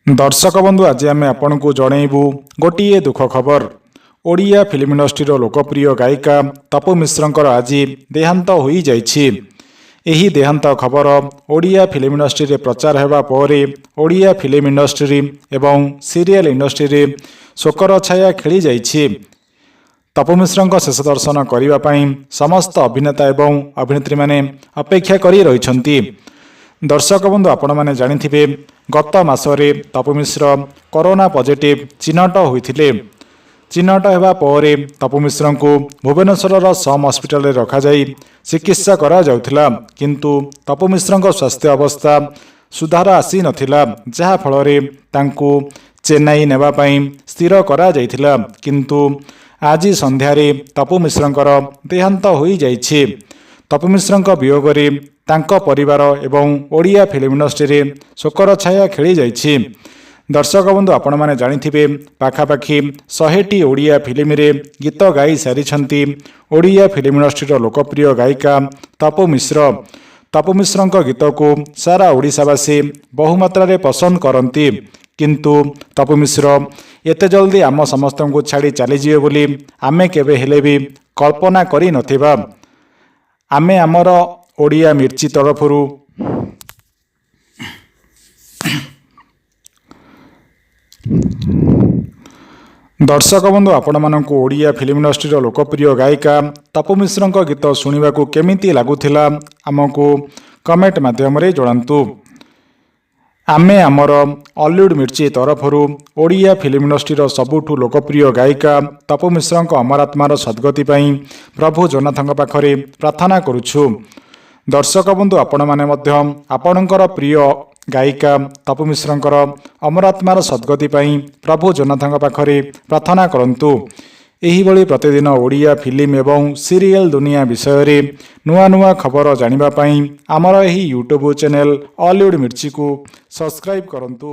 ଦର୍ଶକ ବନ୍ଧୁ, ଆଜି ଆମେ ଆପଣଙ୍କୁ ଜଣେଇବୁ ଗୋଟିଏ ଦୁଃଖ ଖବର। ଓଡ଼ିଆ ଫିଲ୍ମ ଇଣ୍ଡଷ୍ଟ୍ରିର ଲୋକପ୍ରିୟ ଗାୟିକା ତପୁ ମିଶ୍ରଙ୍କର ଆଜି ଦେହାନ୍ତ ହୋଇଯାଇଛି। ଏହି ଦେହାନ୍ତ ଖବର ଓଡ଼ିଆ ଫିଲ୍ମ ଇଣ୍ଡଷ୍ଟ୍ରିରେ ପ୍ରଚାର ହେବା ପରେ ଓଡ଼ିଆ ଫିଲ୍ମ ଇଣ୍ଡଷ୍ଟ୍ରି ଏବଂ ସିରିଏଲ ଇଣ୍ଡଷ୍ଟ୍ରିରେ ଶୋକର ଛାୟା ଖେଳିଯାଇଛି। ତପୁ ମିଶ୍ରଙ୍କ ଶେଷ ଦର୍ଶନ କରିବା ପାଇଁ ସମସ୍ତ ଅଭିନେତା ଏବଂ ଅଭିନେତ୍ରୀମାନେ ଅପେକ୍ଷା କରି ରହିଛନ୍ତି। ଦର୍ଶକ ବନ୍ଧୁ, ଆପଣମାନେ ଜାଣିଥିବେ, ଗତ ମାସରେ ତପୁ ମିଶ୍ର କରୋନା ପଜିଟିଭ ଚିହ୍ନଟ ହୋଇଥିଲେ। ଚିହ୍ନଟ ହେବା ପରେ ତପୁ ମିଶ୍ରଙ୍କୁ ଭୁବନେଶ୍ୱରର ସମ୍ ହସ୍ପିଟାଲରେ ରଖାଯାଇ ଚିକିତ୍ସା କରାଯାଉଥିଲା। କିନ୍ତୁ ତପୁ ମିଶ୍ରଙ୍କ ସ୍ୱାସ୍ଥ୍ୟ ଅବସ୍ଥା ସୁଧାର ଆସିନଥିଲା, ଯାହାଫଳରେ ତାଙ୍କୁ ଚେନ୍ନାଇ ନେବା ପାଇଁ ସ୍ଥିର କରାଯାଇଥିଲା। କିନ୍ତୁ ଆଜି ସନ୍ଧ୍ୟାରେ ତପୁ ମିଶ୍ରଙ୍କର ଦେହାନ୍ତ ହୋଇଯାଇଛି। ତପୁ ମିଶ୍ରଙ୍କ ବିୟୋଗରେ ତାଙ୍କ ପରିବାର ଏବଂ ଓଡ଼ିଆ ଫିଲ୍ମ ଇଣ୍ଡଷ୍ଟ୍ରିରେ ଶୋକର ଛାୟା ଖେଳିଯାଇଛି। ଦର୍ଶକ ବନ୍ଧୁ, ଆପଣମାନେ ଜାଣିଥିବେ, ପାଖାପାଖି 100ଟି ଓଡ଼ିଆ ଫିଲ୍ମରେ ଗୀତ ଗାଇ ସାରିଛନ୍ତି ଓଡ଼ିଆ ଫିଲ୍ମ ଇଣ୍ଡଷ୍ଟ୍ରିର ଲୋକପ୍ରିୟ ଗାୟିକା ତପୁ ମିଶ୍ର। ତପୁ ମିଶ୍ରଙ୍କ ଗୀତକୁ ସାରା ଓଡ଼ିଶାବାସୀ ବହୁମାତ୍ରାରେ ପସନ୍ଦ କରନ୍ତି। କିନ୍ତୁ ତପୁ ମିଶ୍ର ଏତେ ଜଲ୍ଦି ଆମ ସମସ୍ତଙ୍କୁ ଛାଡ଼ି ଚାଲିଯିବେ ବୋଲି ଆମେ କେବେ ହେଲେ ବି କଳ୍ପନା କରିନଥିବା। ଆମେ ଆମର ଓଡ଼ିଆ ମିର୍ଚି ତରଫରୁ ଦର୍ଶକ ବନ୍ଧୁ, ଆପଣମାନଙ୍କୁ ଓଡ଼ିଆ ଫିଲ୍ମ ଇଣ୍ଡଷ୍ଟ୍ରିର ଲୋକପ୍ରିୟ ଗାୟିକା ତପୁ ମିଶ୍ରଙ୍କ ଗୀତ ଶୁଣିବାକୁ କେମିତି ଲାଗୁଥିଲା, ଆମକୁ କମେଣ୍ଟ ମାଧ୍ୟମରେ ଜଣାନ୍ତୁ। ଆମେ ଆମର ଅଲିଉଡ଼ ମିର୍ଚି ତରଫରୁ ଓଡ଼ିଆ ଫିଲ୍ମ ଇଣ୍ଡଷ୍ଟ୍ରିର ସବୁଠୁ ଲୋକପ୍ରିୟ ଗାୟିକା ତପୁ ମିଶ୍ରଙ୍କ ଅମରାତ୍ମାର ସଦ୍ଗତି ପାଇଁ ପ୍ରଭୁ ଜଗନ୍ନାଥଙ୍କ ପାଖରେ ପ୍ରାର୍ଥନା କରୁଛୁ। ଦର୍ଶକ ବନ୍ଧୁ, ଆପଣମାନେ ମଧ୍ୟ ଆପଣଙ୍କର ପ୍ରିୟ ଗାୟିକା ତପୁ ମିଶ୍ରଙ୍କର ଅମରାତ୍ମାର ସଦ୍ଗତି ପାଇଁ ପ୍ରଭୁ ଜଗନ୍ନାଥଙ୍କ ପାଖରେ ପ୍ରାର୍ଥନା କରନ୍ତୁ। ଏହିଭଳି ପ୍ରତିଦିନ ଓଡ଼ିଆ ଫିଲ୍ମ ଏବଂ ସିରିଏଲ ଦୁନିଆ ବିଷୟରେ ନୂଆ ନୂଆ ଖବର ଜାଣିବା ପାଇଁ ଆମର ଏହି ୟୁଟ୍ୟୁବ୍ ଚ୍ୟାନେଲ୍ ଅଲିଉଡ଼ ମିର୍ଚିକୁ ସବସ୍କ୍ରାଇବ୍ କରନ୍ତୁ।